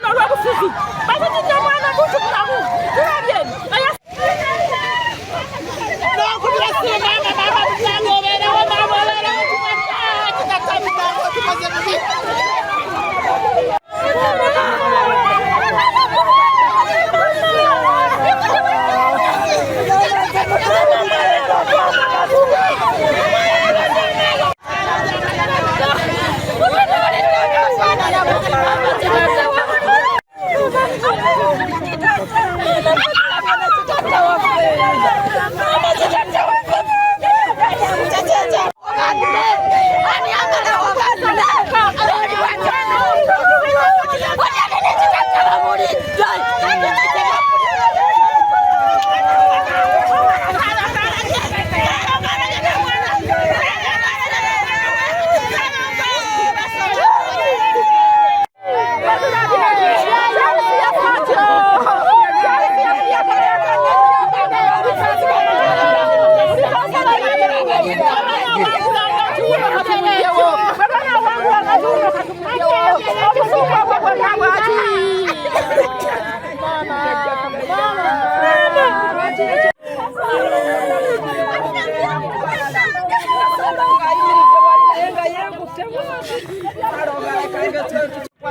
Olwobufuzi batutidde omwana muntu mulamu tulabye. N'okubira simu, maama, maama musango obeerewo, maama obeerewo, kitatta musango tukoze bubi.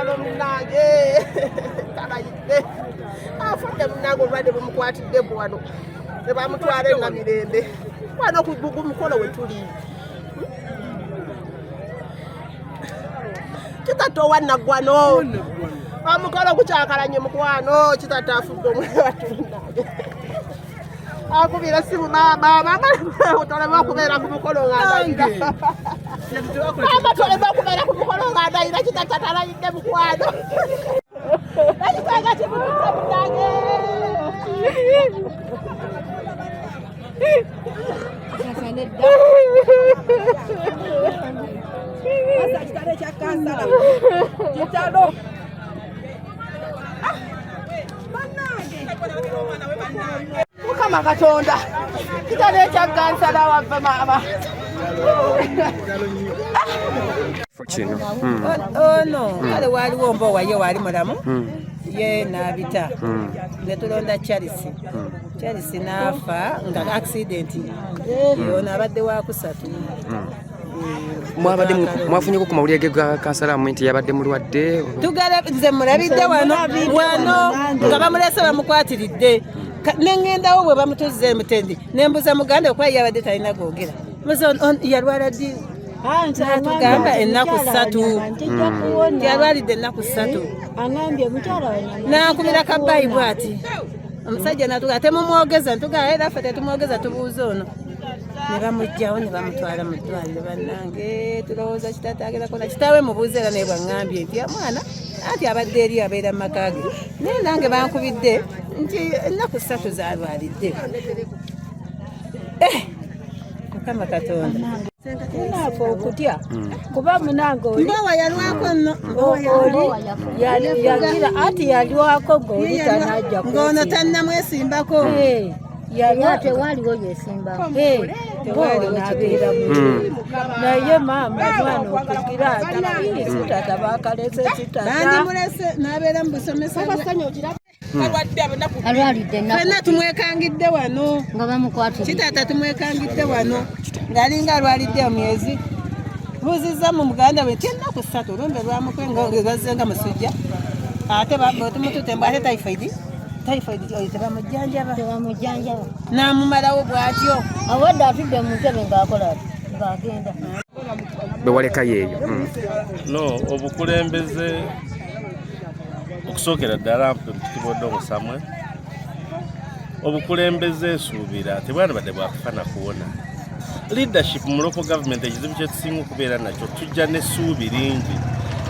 Munange talayidde, afudde munange, obulwadde bumukwatidde wano ne bamutwala e Namirembe wano ku mukolo we tuli. Kitata owa Naggwano, omukolo gukyakalanye mukwano. Kitata afudde, omwana wattu munange akubira simu, maama, maama, tolema okubeera ku mukolo nga ndayira, maama, tolema okubeera ku mukolo nga ndayira. Kitata talayidde mukwano, ekitanga kimututte munange. Kitalo ekya kansala, kitalo. Mukama Katonda, kitalo ekya kansala waffe maama. Kino. Ono kale waaliwo Mbowa, ye waali mulamu, ye n'abita ne tulonda Charles. Charles n'afa nga accident. Ono abadde wakusatu. Mwabadde mwafunyeko ku mawulire ge ga kansala mmwe nti yabadde mulwadde? Tugala nze mulabidde wano wano nga bamulese, bamukwatiridde. Ne ŋŋendawo bwe bamutuzza emutendi, ne mbuza muganda okuba yabadde talina googera. Muze yalwala ddi? Natugamba ennaku 3, yalwalidde ennaku 3. Angambye mukyala wange. Nankumira kabayi bwati omusajja natuga temumwogeza, ntugaa era ffe tetumwogeza, tubuuze ono. Ne bamugjawo ne bamutwala mu ddwaliro. Bannange, tulowooza kitata agenda kola kitaawe mubuuze, era naye bwaŋŋambye nti omwana anti abadde eri abeera mu maka ge, naye nange bankubidde nti ennaku 3 zalwalidde. Eh, Mukama Katonda. Munaafe okutya kuba munange oli Mbowa yalwako nno. Oli yagira ati yalwako ng'oli tanajja. Ng'ono tannamwesimbako. Yalwa Tewaliwo yesimba. Tewaliwo. Nabeera naye maama omwana okugira ati kitata bakalese kitata. Bandimulese n'abeera mu busomesa bwe. Alwalidde ennaku. Ffenna tumwekangidde wano. Nga bamukwatiridde. Kitata tumwekangidde wano ng'alinga alwalidde emyezi. Buuzizza mu muganda we nti ennaku 3 olumbe lwamukwe nga musujja, ate tumutute mbu ate typhoid, typhoid oyo tebamujjanjaba. Tebamujjanjaba. N'amumalawo bw'atyo. Awadde atudde mu ntebe ng'akola ati ng'agenda. Bwe walekayo eyo. No obukulembeze okusookera ddala mpitibodde omusamwe, obukulembeze esuubira tebwandibadde bwakufa na kuwona. Leadership mu local government, ekizibu kyetusinga okubeera nakyo, tujja n'essuubi lingi,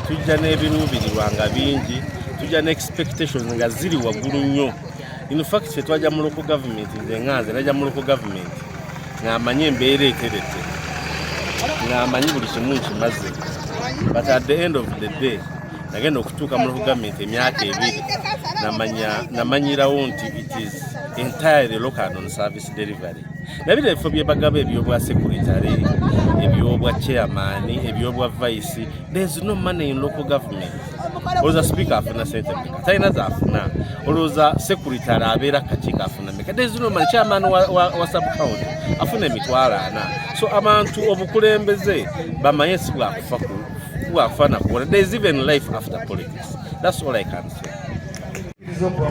tujja n'ebiruubirirwa nga bingi, tujja ne expectations nga ziri waggulu nnyo. In fact, ffe twajja mu local government, nze nga nze najja mu local government ng'amanyi embeera eteredde, ng'amanyi buli kimu nkimaze, but at the end of the day nagenda okutuuka mu local government emyaka 2, namanya namanyirawo nti it is entirely local on service delivery. Naye bino ebifo bye bagaba, ebyobwa secretary, ebyobwa chairman, ebyobwa vice, there's no money in local government. Olowooza speaker afuna sente meka? Talina zaafuna. Olowooza secretary abeera kakiiko afuna meka? There's no money. Chairman wa sub county afuna 400,000. So abantu obukulembeze bamanye si bwakufa bwakufa nakuwona. There is even life after politics. That's all I can say.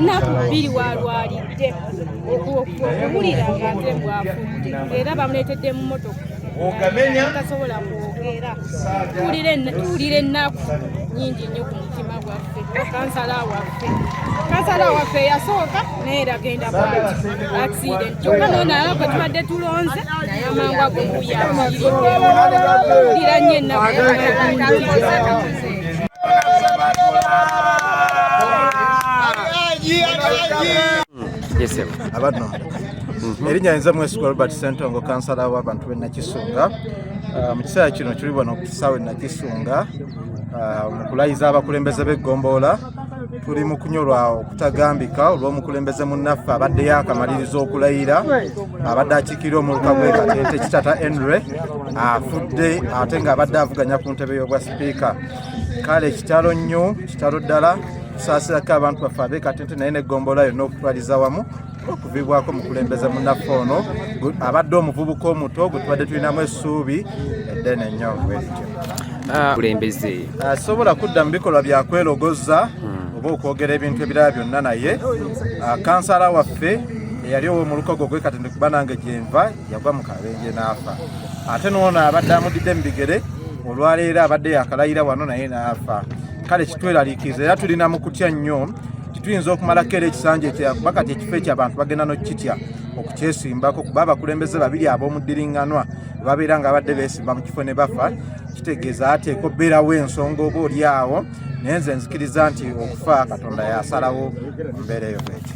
Nnaku 2 walwalidde, okuwulira nga nze bwafudde, era bamuleetedde mu mmotoka, tasobola kwogera. Tuwulira ennaku nyingi nnyo ku mutima gwaffe. Kansala waffe eyasooka naye era agenda bwati, accident. Kyokka noonala gwe tubadde tulonze, amangu ago muyafiiridde. Tuwulira nnyo ennaku. Yes, sir. Abano erinnya nze Mwesigwa Robert Sentongo, kansala w'abantu b'e Nakisunga. Mu kiseera kino tuli wano ku kisaawe Nakisunga mu kulayiza abakulembeze b'eggombolola. Tuli mu kunyolwa okutagambika olw'omukulembeze munnaffe abadde yakamaliriza okulayira, abadde akiikirira omuluka gw'e Katente, Kitata Henry, afudde ate ng'abadde avuganya ku ntebe y'obwa sipiika. Kale kitalo nnyo, kitalo ddala. Tusaasirako abantu baffe ab'e Katente naye n'eggombolola yonna okutwaliza wamu okuviibwako mukulembeze munnaffe ono abadde omuvubuka omuto gwe tubadde tulinamu essuubi eddene ennyo bwe lityo. Kulembeze. Sobola kudda mu bikolwa bya kwerogoza oba okwogera ebintu ebirala byonna, naye kansala waffe eyali ow'omulukogo gw'e Katende, kuba nange gyenva, yagwa mu kabenje n'afa, ate noono abadde amudidde mu bigere olwaleero abadde yakalayira wano naye n'afa. Kale kitweraliikiriza era tulina mu kutya nnyo tituyinza okumalako era ekisanja ekyo, kuba kati ekifo ekyo abantu bagenda n'okukitya okukyesimbako, kuba abakulembeze babiri ab'omuddiringanwa babeera nga babadde beesimba mu kifo ne bafa, kitegeeza ateeka obeerawo ensonga oba oli awo. Naye nze nzikiriza nti okufa Katonda yasalawo mu mbeera eyo bwetyo.